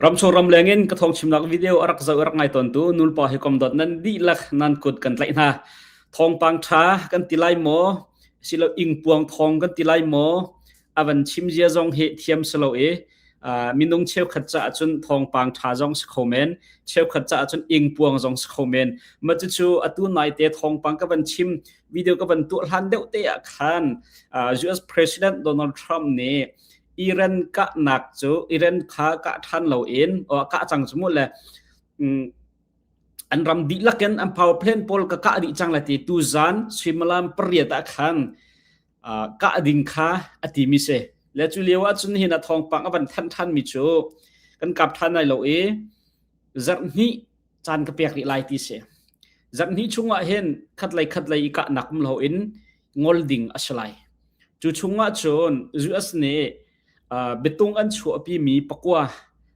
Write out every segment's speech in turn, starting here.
Ramchung ramleng in ka thawng chimnak video a rak zoh a rak ngai tawntu nulpa hi kom dot nan dihlak nan kut kan tlaih hna. Thawngpang ṭha kan ti lai maw? Silo ingpuang thawng kan ti lai maw? A van chim zia zong hi thiam si lo i minung cheukhat caah cun thawngpang ṭha zong si kho men, cheukhat caah cun ingpuang zong si kho men. Mah cucu atu naite thawngpang ka van chim video ka van tuah hlan deuh te ah khan US President Donald Trump nih Iran kahnak cu Iran kha kah ṭhan loin kah cang cu mu le an ram dihlak in an power plant pawl ka kah dih cang la ti tuzan suimilam pariat ah khan kah ding kha a ti mi si le cu lio ah cun hin a thawngpang a van thanh ṭhan mi cu kan kap ṭhan lai lo i zarh hnih caan ka pek rih lai ti si zarh hnih chungah hin khatlei khatlei i kahnak um lo in ngol ding a si lai cu chungah cun US nih biatung an chuahpi mi pakua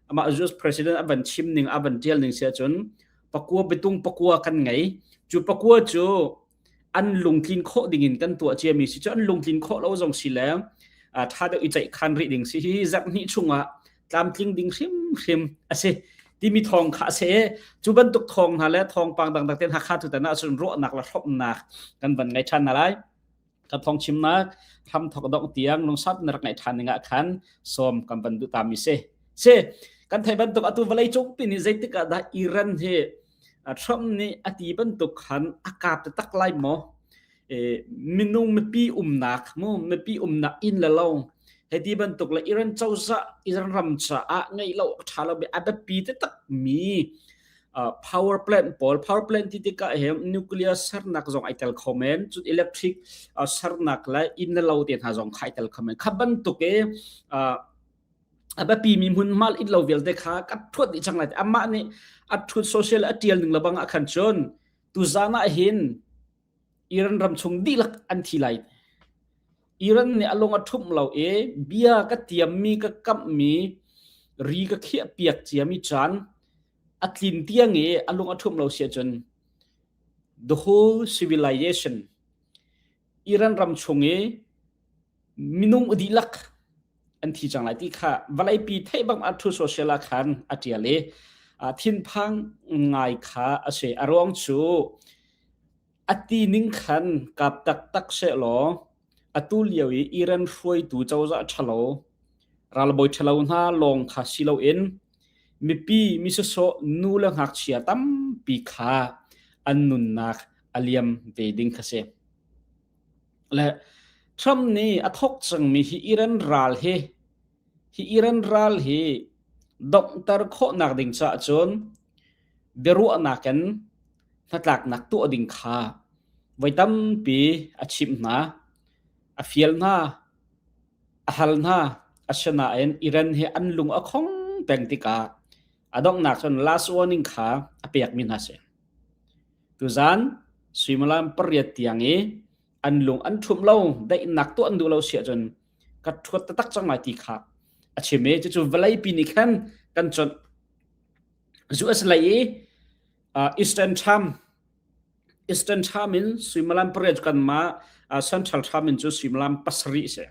amah US president a van chim ning a van tial ning si ahcun pakua biatung pakua kan ngei cu pakua cu an lungtlin khawh ding in kan tuah ciami si cu an lungtlin khawh lo zong si le ṭha deuh i ceih khan rih ding si hi zarh hnih chungah tlamtling ding hrimhrim a si timi thawng kha a si cu bantuk thawng hna le thawngpang dangdang ten Hakha tutan ah cun ruahnak le hrawmnak kan van ngei ṭhan hna lai kan thawng chimnak hram thok dong tiang lungsat na rak ngaih ṭhan ning ah khan sawm kan van duh ta mi si si kan thei bantuk atu vawlei cung pin hi zeitik ah dah Iran hi Trump nih a ti bantuk khan a kap tak lai maw minung mipi umnak mu mipi umnak inn le lo hei ti bantuk le Iran cozah Iran ram caah ngeih lo ṭha lo a biapi taktak mi power plant pawl power plant ti tikah he nuclear sernak zong ai tel kho men cun electric sernak le inn le lo te hna zong kha ai tel kho men kha bantuk e a biapi mi hmunhma inn lo vialte kha ka thuat dih cang lai amah nih a thut social a tial ning lebang ah khan cun tuzan ah hin Iran ram chung dihlak an thi lai Iran nih a lung a ṭhumh lo i bia ka tiammi ka kamhmi ri ka khiah piak ciami caan a tlin tiang i a lung a ṭhumh lo si ahcun the whole civilization Iran ram chung i minung dihlak an thi cang lai ti kha vawleipi theih bang a thu social ah khan a tial i thinphang ngai kha a si a ruang cu a ti ning khan kap taktak seh law atu lio i Iran hruaitu cozah ṭhalo ralbawi ṭhalo hna lawng kha si loin mipi mi sawsawh nu le ngakchia tampi kha an nunnak a liam ve ding kha si. Le Trump nih a thok cangmi hi Iran ral hi hi Iran ral hi donghter khawhnak ding caah cun biaruahnak in hnatlaknak tuah ding kha voi tampi a chimh hna, a fial hna, a hal hna. Asinain Iran hi an lung a khong peng tikah a donghnak cun last warning kha a pekmi hna si. Tuzan suimilam pariat tiang i an lung an ṭhumh lo, daihnak tuah an duh lo si ahcun ka ṭhuat taktak cang lai ti kha a chim i cucu vawleipi nih khan kan conh. US lei i Eastern Term Eastern Term in suimilam pariat cu kanmah Central Term in cu suimilam pasarih si.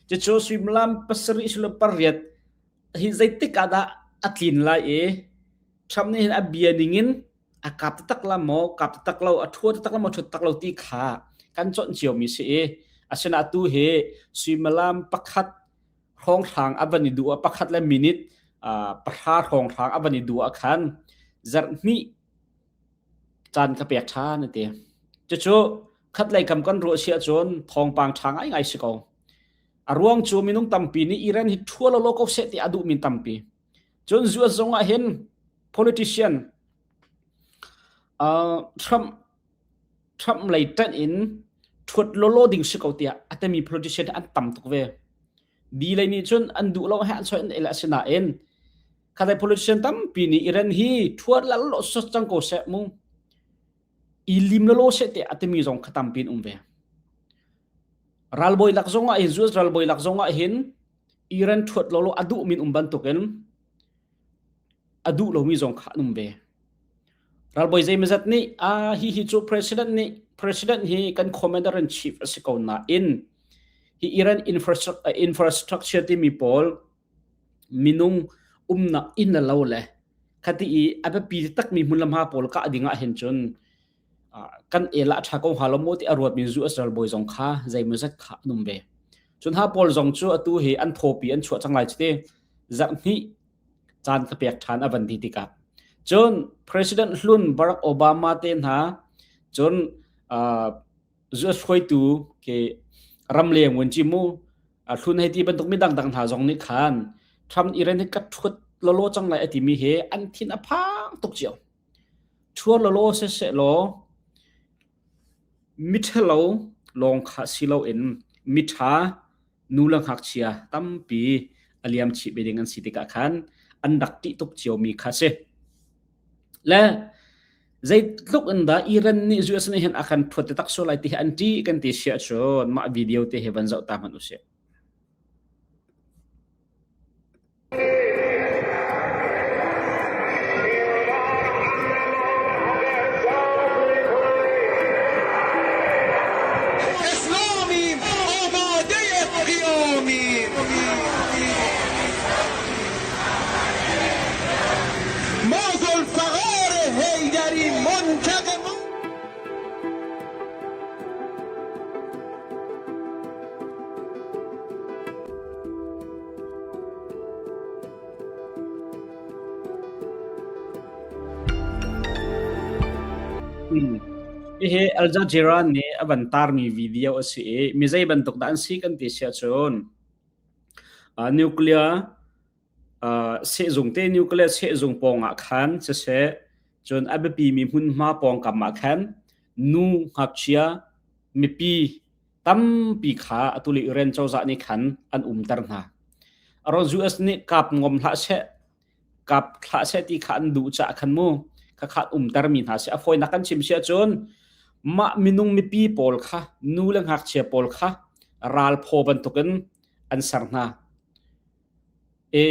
Cucu suimilam pasarih silo pariat hi zeitik ah dah a tlin lai i Trump nih hin a bia ningin a kap taktak la maw kap taktak lo a thua taktak la maw thua taktak lo ti kha kan chawnh cio mi si i asina tu hi suimilam pakhat hrawnghrang a van i duh ah pakhat le minute pahra hrawnghrang a van i duh ah khan zarh hnih caan ka pek ṭhan a ti cucu khatlei kam kan ruah si ahcun thawngpang ṭha ngaingai si ko a ruang cu minung tampi nih Iran hi ṭhua lo lo ko seh ti a duh mi tampi Cun US zong ah hin politician Trump Trump lei ṭanh in ṭhuat lawlaw ding si ko tiah a timi politician an tam tuk ve. Di lei nih cun an duh lo he an soi an el asinain khatlei politician tampi nih Iran hi ṭhuat lalo sot cang ko seh mu i lim lawlaw seh tiah a timi zong kha tampi in um ve. Ralbawi lak zong ah hin US ralbawi lak zong ah hin Iran ṭhuat lawlaw a duhmi um bantukin a duh lomi zong kha an um ve. Ralbawi zeimazat nih ah hi hi cu president nih president hi kan commander in chief a si ko nain hi Iran infrastructure timi pawl minung umnak inn le lo le khati i a biapi takmi hmun le hma pawl kah ding ah hin cun kan el ah a ṭha ko hnga lo maw ti a ruatmi US ralbawi zong kha zeimawzat kha an um ve. Cun ha pawl zong cu atu hi an thawpi an chuah cang lai cu ti zarh hnih caan ka pek ṭhan a van ti tikah cun President hlun Barack Obama te hna cun US hruaitu ke ramleng vun ci mu hlun hei ti bantuk mi dangdang hna zong nih khan Trump Iran hi ka ṭhut lawlaw cang lai a timi he an thin a phang tuk cio. Ṭhuar lawlaw siseh law miṭhalo lawng kha si loin miṭha nu le ngakchia tampi a liam chih ve ding an si tikah khan an rak ṭih tuk ciomi kha a si. Le zeitluk in dah Iran nih US nih hin a kan ṭhuat taktak sual lai ti hi an ṭih kan ti si ahcun mah video te hi van zoh ta hmanh usih. Hihi Al Jazeera nih a van tarmi video a si i mi zei bantuk dah an si kan ti si ahcun nuclear sehzung te nuclear sehzung pawng ah khan siseh cun a biapimi hmunhma pawngkam ah khan nu ngakchia mipi tampi kha atu le Iran cozah nih khan an umter hna. Aron US nih kap ngom hlah seh, kap thlah seh ti kha an duh caah khan mu kha kha umter mi hna si. A fawinak kan chim si ahcun mah minung mipi pawl kha nu le ngakchia pawl kha ral phaw bantukin an ser hna. E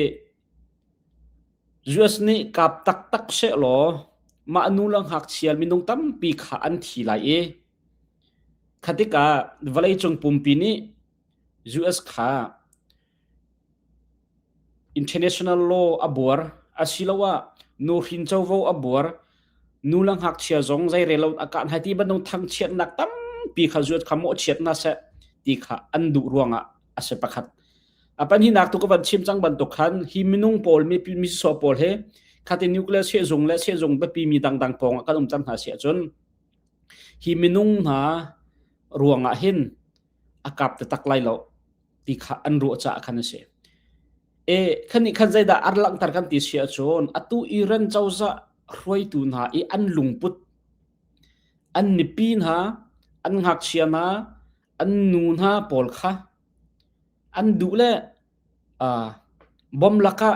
US nih kap taktak seh law mah nu le ngakchia minung tampi kha an thi lai i Kha tikah vawleicung pumpi nih US kha international law a buar asiloah nuhrin covo a buar, nu le ngakchia zong zeirel lo a kah hna ti bantuk thangchiatnak tampi kha US kha mawhchiat hna seh ti kha an duh ruangah a si pakhat. A pahnihnak tu ka van chim cang bantuk khan hi minung pawl mi misawh pawl he khati nuclear sehzung le sehzung biapi mi dangdang pawng ah kan um cang hna si ahcun Hi minung hna ruangah hin a kap taktak lai lo ti kha an ruah caah khan a si. E khan nih khan zeidah ar langhter kan ti si ahcun atu Iran cozah hruaitu hna i an lungput an mipi hna an ngakchia hna an nu hna pawl kha an duh le uh, bom lakah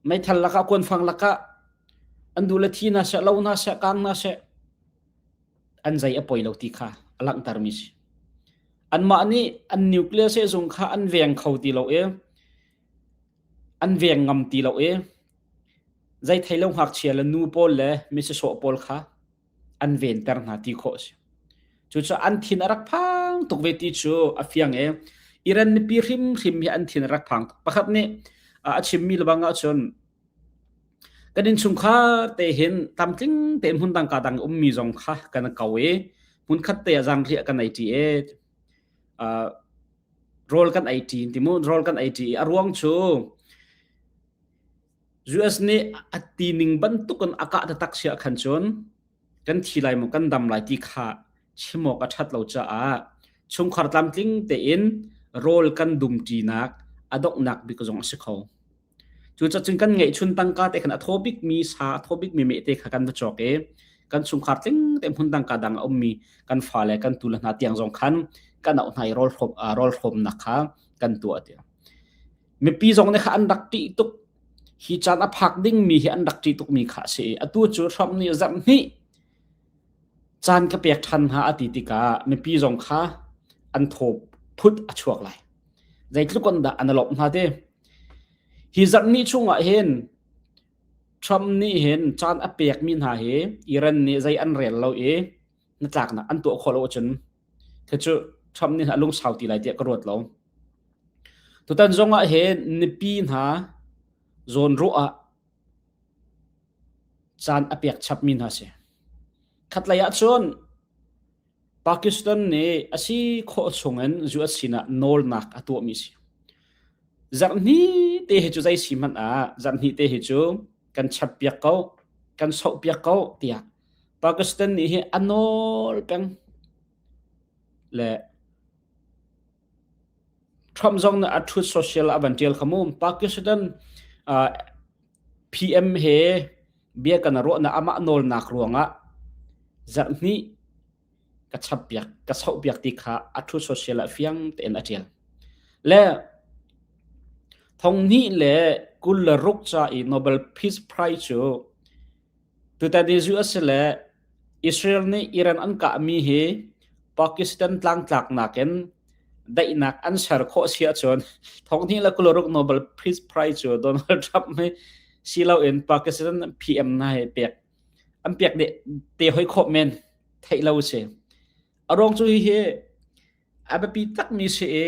meithal lakah kuanfang lakah an duh le thi hna seh lo hna seh kang hna seh an zei a poi lo ti kha a langhter mi si anmah nih an nuclear sehzung kha an veng kho ti lo i an veng ngam ti lo i zei thei lo ngakchia le nu pawl le misisawh pawl kha an venter hna ti khawh a si. Cucaah an thin a rak phang tuk ve ti cu a fiang i Iran mipi hrimhrim hi an thin a rak phang tuk. Pakhat nih a chimmi lebang ahcun kan innchungkhar te hin tlamtling tein hmun dang ka dang ummi zong kha kan ko i hmunkhat te ah zaangriah kan ei ṭi i rawl kan ei ṭi ti mu rawl kan ei ṭi i a ruang cu US nih a tining bantuk in a kah taktak si ahkhan cun kan thi lai maw kan dam lai ti kha chim awk a ṭhat lo caah chungkhar tlamtling tein rawl kan dumṭinak a donghnak bik zong a si kho. Cucaah cun kan ngeihchun tangka te khan a thaw bikmi sa, a thaw bikmi meh te kha kan va cawk i kan chungkhar tling tein hmun dang ka dang a ummi kan fale kan tule hna tiang zong khan kan auh hna i rawl hrawm, rawl hrawmnak kha kan tuah tiah. Mipi zong nih kha an rak ṭih tuk. Hi caan a phak dingmi hi an rak ṭih tukmi kha a si i atu cu Trump nih zarh hnih caan ka pek ṭhan hna a ti tikah mipi zong kha an thaw phut a chuak lai. Zeitluk in dah an lawmh hna ti. Hi zarh hnih chungah hin Trump nih hin caan a pekmi hna hi Iran nih zei an rel lo i hnatlaknak an tuah khawh lo ahcun khi cu Trump nih a lungsau ti lai tiah ka ruat lo. Tutan zong ah hin mipi hna Zawnruah ah caan a pek chapmi hna si. Khatlei ah cun Pakistan nih a si khawh chungin US sinah nawlnak a tuahmi si. Zarhhnih te hi cu zei si hmanh ah zarhhnih te hi cu kan chappiak ko, kan sohpiak ko tiah Pakistan nih hi a nawl peng le Trump zong nih a Truth Social a van ṭial kha mu. Pakistan uh, PM he bia kan ruahnak amah nawlnak ruangah zarhhnih ka chappiak ka sohpiak ti kha a Truth Social ah fiang tein a ṭial. Le thonghnih le 26 ca i Nobel Peace Prize cu Tutan i US le Israel nih Iran an kahmi hi Pakistan tlangtlaknak in daihnak an ser khawh si ahcun thonghnih le 26 Nobel Peace Prize cu Donald Trump hi si loin Pakistan PM hna hi pek an pek te hoi khawh men theih lo si. A ruang cu hihi a biapi takmi si i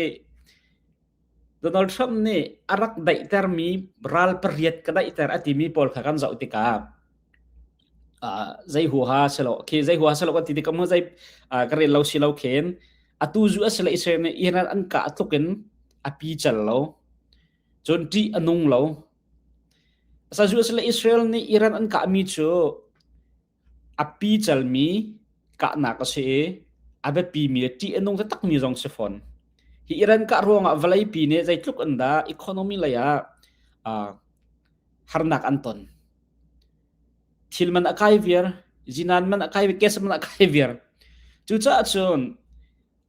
Donald Trump nih a rak daihtermi ral pariat ka daihter a timi pawl kha kan zoh tikah uh, zei huaha selo khi zei huaha selo kan ti tikah mu zei uh, ka rel lo si lo khin atu zu a sile Israel nih Iran an kah tluk in a pi cal lo cun ṭih a nung lo sa zu a sile Israel nih Iran an kahmi cu A picalmi kahnak a si i a biapimi le ṭih a nung taktakmi zong si fawn. Hi Iran kah ruangah vawleipi nih zeitluk in dah economy lei ah uh, harnak an ton. Thil man a kai viar, zinan man a kai viar, gas man a kai viar. Cucaah cun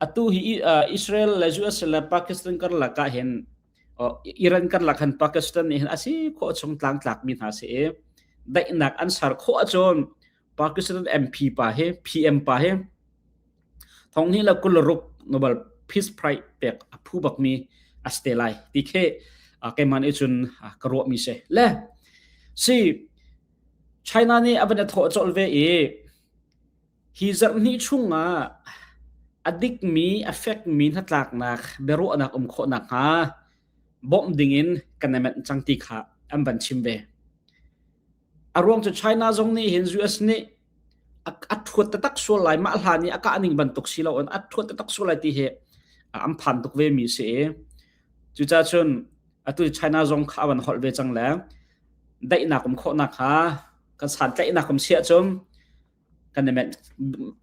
atu hi Israel le US le Pakistan karlak ah hin Iran karlak han Pakistan nih hin a si khawh chung tlangtlakmi hna si i daihnak an ser khawh ahcun Pakistan MP pa hi PM pa hi thonghnih le 26 Nobel Peace Prize pek a phu bakmi a si te lai ti khi keimah nih cun ka ruahmi si le si China nih a van i thawh colh ve i Hi zarhhnih chungah a dikmi, a fekmi hnatlaknak biaruahnak um khawh nakhnga bawmh dingin kan i manh cang ti kha an van chim ve. A ruang cu China zong nih hin US nih a, a thuat taktak sual lai mah hlan i a kah ning bantuk si loin a thuat taktak sual lai ti hi an phan tuk ve mi si i cucaah cun atu China zong kha a van holh ve cang le daihnak um khawh nakhnga kan santlaihnak um si ahcun kan i menh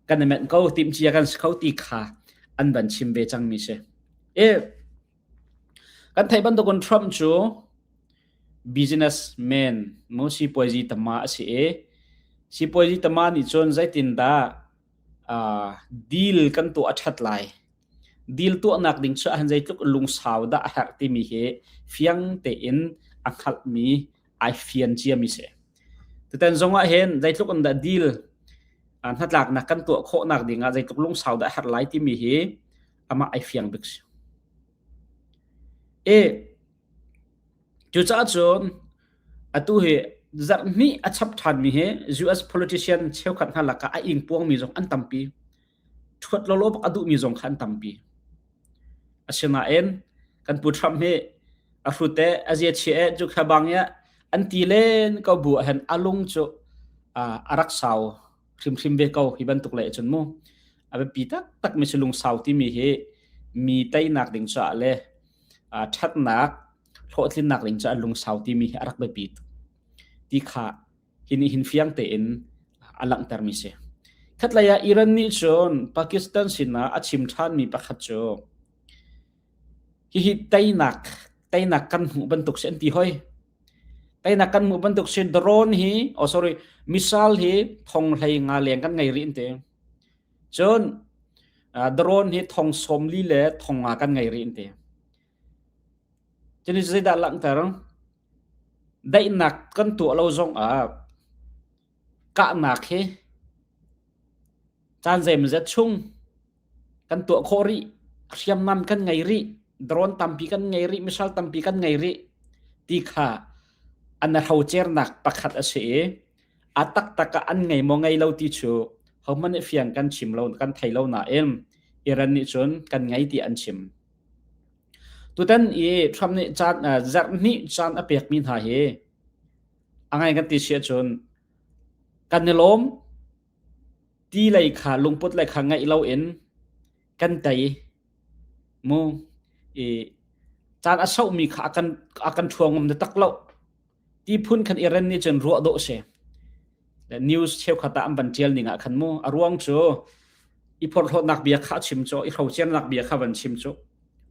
kan i menh ko timhcia kan si kho ti kha an van chim ve cangmi si. I kan theih bantukin Trump cu businessman mu sipuazi tama a si i sipuazi tama nih cun zeitindah uh, deal kan tuah a ṭhat lai deal tuahnak ding cu han zeitluk lungsau dah a herh timi hi fiang tein a hngalhmi ai fian ciami si. Tutan zong ah hin zeitluk in dah deal hnatlaknak kan tuah khawhnak ding ah zeitluk lungsau dah herh lai timi hi amah ai fiang bik si. E cucaah cun atu hi zarhhnih a chap ṭhanmi hi US politician cheukhat hna lakah a ingpuangmi zong an tampi. Ṭhuat lawlaw bak a duhmi zong kha an tampi. Asinain kan pu Trump hi a hrut e, a zia chia e, cu kha bang ya an ti len ko bu ah hin a lung cu a rak sau hrimhrim ve ko hi bantuk le cun mu a biapi taktak mi si lungsau timi hi mi teinak ding caah le ṭhatnak hlawhtlinnak ding caah lungsau timi hi a rak biapi ti kha hi nih hin fiang tein a langhtermi si. Khatlei ah Iran nih cun Pakistan sinah a chim ṭhanmi pakhat cu hihi teinak teinak kan hmuh bantuk si an ti hoi. Teinak kan hmuh bantuk si drone hi oh sorry missile hi thong hlei nga leng kan ngei rih an ti. Cun drone hi thong 40 le thong nga kan ngei rih an ti. Cun zeidah langhter? Daihnak kan tuah lo zongah kahnak hi caan zeimawzat chung kan tuah khawh rih, hriamnam kan ngei rih, drone tampi kan ngei rih, missile tampi kan ngei rih ti kha an hrocernak pakhat a si i a taktak ah an ngei maw ngei lo ti cu hohmanh nih fiang kan chim lo kan thei lo nain Iran nih cun kan ngei ti an chim. Tutan i Trump nih caan zarh hnih caan a pekmi hna hi a ngai kan ti si ahcun kan i lawm ti lei kha lungput lei kha ngaih loin kan tei mu i caan a sauhmi kha a kan a kan ṭhuangom na tak lo ti phun khan Iran nih cun ruah dawh si. News cheukhat ah an van ṭial ning ah khan mu a ruang cu i phorhlawtnak bia kha a chim cu i hrociarnak bia kha van chim cu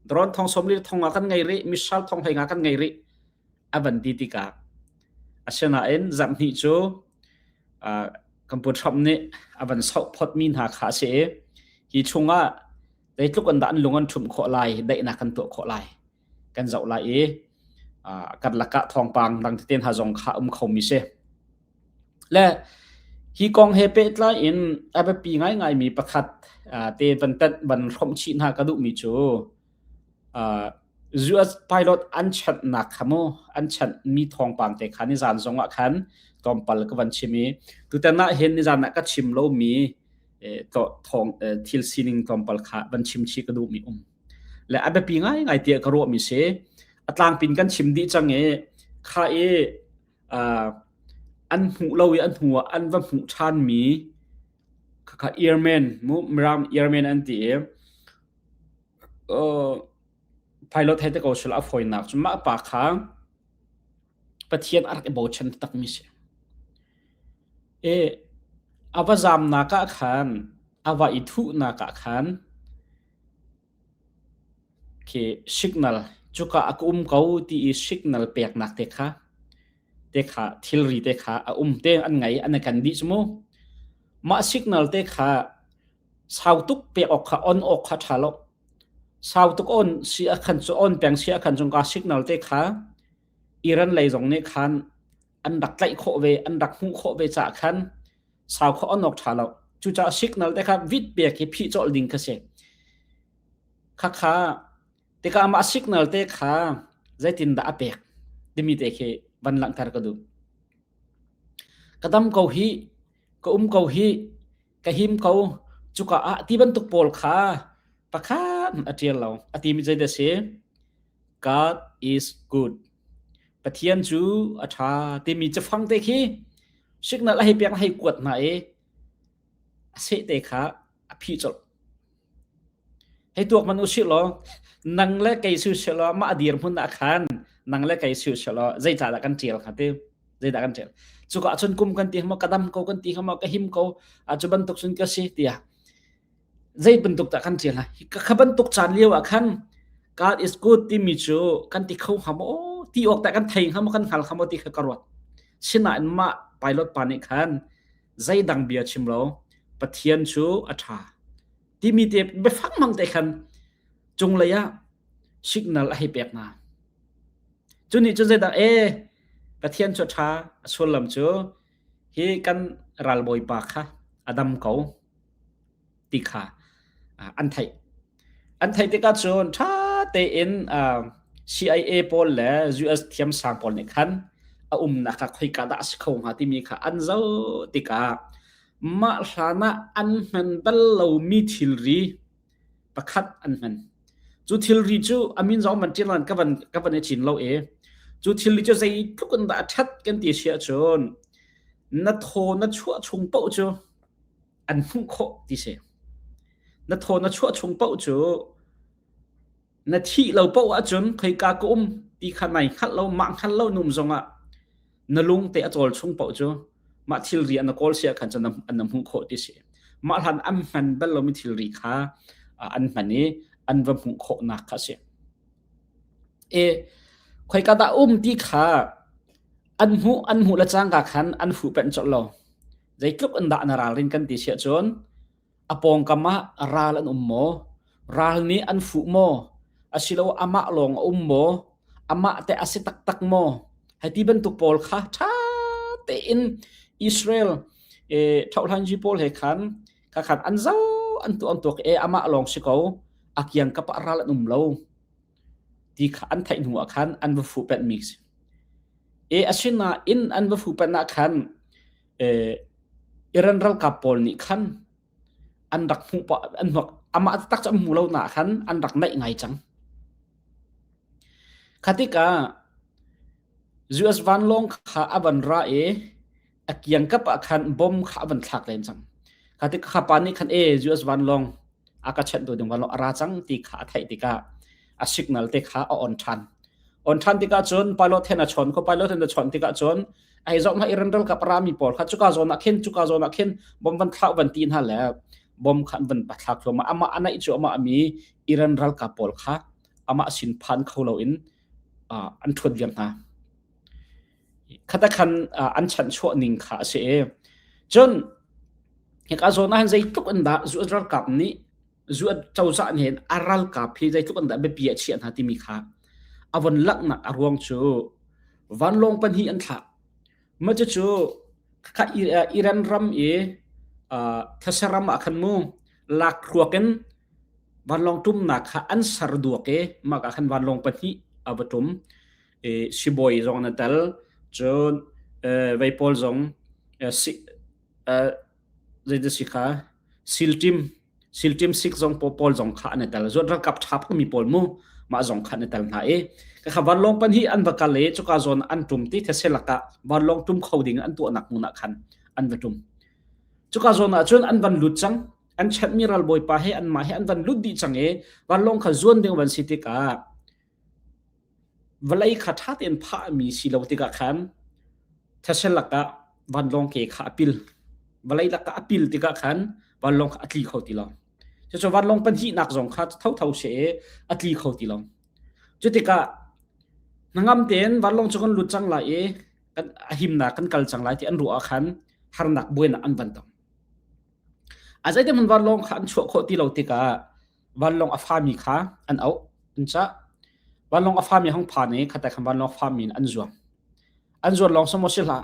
drone thong 40 thong ah kan ngei rih missile thong hlei nga kan ngei rih a van ti tikah asinain zarhhnih cu kan pu Trump nih a van sauh photmi hna kha a si i hi chungah zeitluk an dah an lung an ṭhumh khawh lai daihnak kan tuah khawh lai kan zoh lai i kan lakah thawngpang dang tete hna zong kha um khomi si. Le hi kong he pehtlai in a biapi ngaingaimi pakhat te van tanh van hrawmh chih hna ka duhmi cu US pilot an chanhnak kha mu an chanhmi thawngpang te kha nizan zong ah khan tlawmpal ka van chim i tutan ah hin nizan ah ka chim lomi thawng thil sining tlawmpal kha van chim chih ka duhmi um. Le a biapi ngaingai tiah ka ruahmi si. A tlangpin kan chim dih cang i kha i an hmuh lo i an hnu ah an va hmuh ṭhanmi khakha airman mu Mirang airman an ti i pilot hei te ko sila a fawinak cu mah pa kha Pathian a rak i bochan takmi si. I a va zamnak ah khan a va i thuhnak ah khan Khi signal cuka a ka um ko ti i signal peknak te kha te kha thilri te kha a um te an ngei an i kan dih cu mu. Mah signal te kha sau tuk pek awk kha on awk kha ṭha lo. Sau tuk on si a khan cu on peng si a khan cung ka signal te kha Iran lei zong nih khan an rak tlaih khawh ve an rak hmuh khawh ve caah khan sau kha on awk ṭha lo. Cucaah signal te kha vit pek hi phih colh ding kha si. Khakha tikah amah signal te kha zeitindah a pek timi te khi van langhter ka duh. Ka dam ko hi, ka um ko hi, ka him ko, cuka ah ti bantuk pawl kha pakhat a ṭial lo. A timi zeidah si? God is good. Pathian cu a ṭha timi cafang te khi signal a hei pek a hei kuat hna i a seh te kha a phih colh. Hei tuak man usih law nang le kei si usih law mah dirhmun ah khan nang le kei si usih law zeicahdah kan ṭial hnga ti zeidah kan ṭial cuka ahcun kum kan ti maw ka dam ko kan ti maw ka him ko a cu bantuk cun ka si tiah zei bantuk dah kan ṭial hnga kha bantuk caan lio ah khan God is good timi cu kan ti kho hnga maw ti awk tah kan thei hnga maw kan hngal hnga maw ti kha ka ruat sinain mah pilot pa nih khan zeidang bia chim lo Pathian cu a ṭha timi te biafang mang te khan cunglei ah signal a hei pek hna cu nih cun zeidah e Pathian cu a ṭha a sullam cu hi kan ralbawipa kha a dam ko ti kha an theih. An theih tikah cun ṭha tein CIA pawl le US thiamsang pawl nih khan a umnak kha khoika dah a si kho hnga timi kha an zoh tikah mah hlan ah an hman bal lomi thilri pakhat an hman. Cu thilri cu a min zong man ṭial ka van ka van i cin lo i cu thilri cu zeitluk in dah a ṭhat kan ti si ahcun na thaw na chuah chung paoh cu an hmuh khawh ti si. Na thaw na chuah chung paoh cu na thih lo paoh ahcun khoika ka um ti kha nai hngalh lo mah hngal lo num zongah na lung te a cawl chung paoh cu mah thilri an na kawl si ah khan cun an na hmuh khawh ti si. Mah hlan an hman bal lomi thilri kha an hman i an va hmuh khawhnak kha a si. E khoika dah um ti kha an hmuh an hmuh le cangka khan an fuh penh colh lo. Zeitluk in dah na ralrin kan ti siah cun a pawngkam ah ral an um maw? Ral nih an fuh maw? Asilo amah lawng a um maw? Amah teh a si taktak maw? Hei ti bantuk pawl kha ṭha tein Israel eh, ṭhohhlanzi pawl he khan kha khan an zo an tu an tuak e amah lawng si ko a kiangkap ah ral an um lo ti kha an theih hnu ah khan an va fuh penh mi si. E asinain an va fuh penh ah khan Iran ralkap pawl nih khan an rak hmuh pah an amah taktak cu an hmu lo na khan an rak naih ngai cang. Kha tikah US vanlawng kha a van ra i a kiangkap ah khan bom kha a van thlak len cang. Kha tik kha pa nih khan e US vanlawng a ka chanh tu ding vanlawng a ra cang ti kha a theih tikah a signal te kha a on ṭhan. On ṭhan tikah cun pilot hen a chawn kho pilot hen a chawn tikah cun ai zoh hna Iran ralkap a rami pawl kha cuka zawn ah khin cuka zawn ah khin bom van thlau van ti hna le bom kha an van thlak thluahmah amah a naih cu amah mi Iran ralkap pawl kha amah sin phan kho loin an ṭhuat viar hna. Khata khan an chanhchuah ning kha a si i cun hika zawn ah hin zeitluk in dah US ralkap nih US cozah nih hin a ralkap hi zeitluk in dah biapi a chiah hna timi kha a von langhnak a ruang cu vanlawng pahnih an thlah. Mah cucu kha Iran ram i thasa ram ah khan mu lakhruak in vanlawng ṭumnak kha an ser duak i mah ah khan vanlawng pahnih a va ṭum. I sibawi zong an i tel. Cun vei pawl zong zeidah si kha SEAL team SEAL team sik zong pawl zong kha an i tel. Zuan ralkap ṭha mi pawl mu mah zong kha an i tel hna i kha vanlawng pan hi an va kal i cuka zawn an ṭum ti these lakah vanlawng ṭum kho ding an tuahnak hmun ah khan an va ṭum. Cuka zawn ah cun an van lut cang. An chanhmi ralbawipa he anmah he an van lut dih cang i vanlawng kha zuan ding van si tikah vawlei kha ṭha tein phahmi si lo tikah khan these lakah vanlawng ke kha a pil. Vawlei lakah a pil tikah khan vanlawng kha a tli kho ti lo. Cucu vanlawng pahnihnak zong kha thotho si i a tli kho ti lo. Cu tikah hnangam tein vanlawng cu kan lut cang lai i kan a himnak kan kal cang lai ti an ruah ah khan harnak buainak an van tong. A zeitik hmanh vanlawng kha an chuah khawh ti lo tikah vanlawng a fami kha an auh an cah. Vanlawng a fami hong phan i khatai khan vanlawng fami in an zuang. An zuan lawng sawmaw si hlah.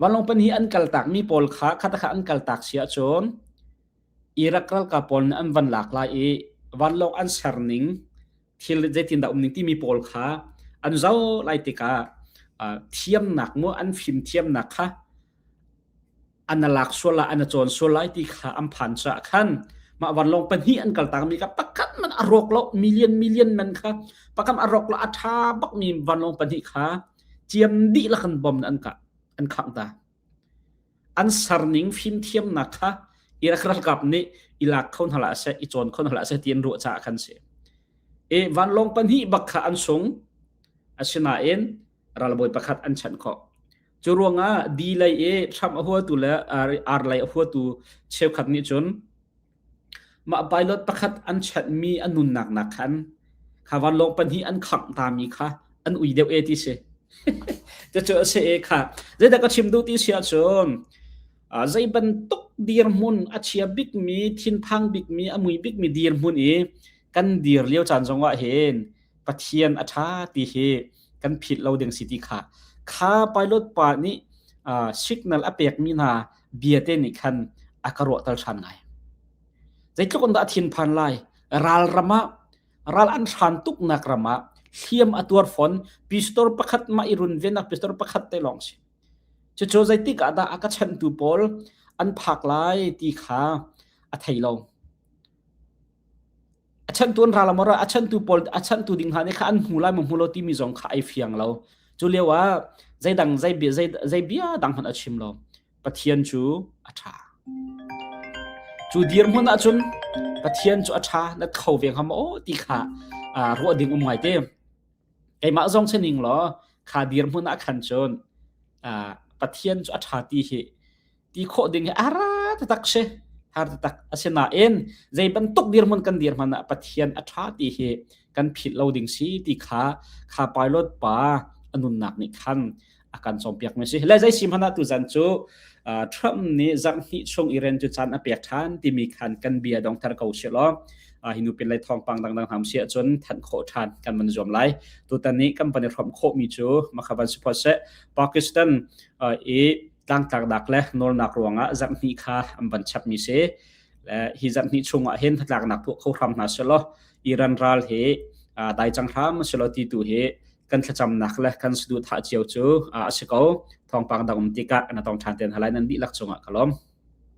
Vanlawng pan hi an kaltakmi pawl kha khatai kha an kaltak si ahcun Iraq ralkap pawl nih an van lak lai i vanlawng an ser ning thil zeitindah um ning timi pawl kha an zoh lai tikah thiamnak mu an fimthiamnak kha an lak sual lai an cawn sual lai ti kha an phan caah khan mah vanlawng pahnih an kaltak mi kha pakhat man a rawk lo million million man kha pakhat a rawk lo a tha bak mi vanlawng pahnih kha ciam dih lakan bom an kah an khangh ta an serning fimthiamnak kha Iraq ralkap nih i lak kho hna hlah seh i cawn kho hna hlah seh ti an ruah caah khan si i vanlawng pahnih bak kha an sung asinain ralbawi pakhat an chanh khawh cu ruangah di lei i Trump a huatu le ar lei a huatu cheukhat nih cun Mah pilot pakhat an chanhmi a nunnak nak khan kha vanlawng pahnih an khangh tami kha an ui deuh e ti si. Cucu a si i kha zeidah ka chim duh ti si ahcun zei bantuk dirhmun a chia bikmi, thinphang bikmi, a mui bikmi dirhmun i kan dir lio caan zongah hin Pathian a ṭha ti hi kan philh lo ding si ti kha kha pilot pa nih signal a pekmi hna bia te nih khan a ka ruahter ṭhan ngai. Zeitluk in dah a thinphan lai? Ral ram ah ral an hran tuknak ram ah hliam a tuar fawn pistol pakhat mah i runvennak pistol pakhat te lawng si. Cucu zeitik ah dah a ka chanhtu pawl an phak lai ti kha a thei lo. A chanhtu an ra lo maw a chanhtu pawl a chanhtu ding hna nih kha an hmu lai maw hmu lo timi zong kha ai fiang lo. Cu lio ah zeidang zei bia zei, zei bia dang hmanh a chim lo. Pathian cu a ṭha. Cu dirhmun ahcun Pathian cu a ṭha na kho ve hnga maw ti kha ruah ding um ngai te. Keimah zong si ning law kha dirhmun ah khan cun Pathian cu a ṭha ti hi ti khawh ding hi a ra taktak si har taktak asinain zei bantuk dirhmun kan dir hmanh ah Pathian a ṭha ti hi kan philh lo ding si ti kha kha pilot pa a nunnak nih khan a kan cawnpiak mi si le zei si hmanh ah tuzan cu Trump nih zarh hnih chung Iran cu caan a pek ṭhan timi khan kan bia dongter ko si law hi nu pin lei thawngpang dangdang hna si ahcun thanh khawh ṭhan kan van zuam lai tutan nih kan van i hrawmh khawhmi cu makha van support seh Pakistan i tlangtlaknak le nawlnak ruangah zarhhnih kha an van chapmi si. Le hi zarhhnih chungah hin hnatlaknak tuah kho hram hna selaw Iran ral hi dai cang hram selaw ti tu hi kan thlacamnak le kan saduhthah cio cu a si ko. Thawngpang dang um tikah na tong ṭhan ten halai nan dihlak cungah ka lawm.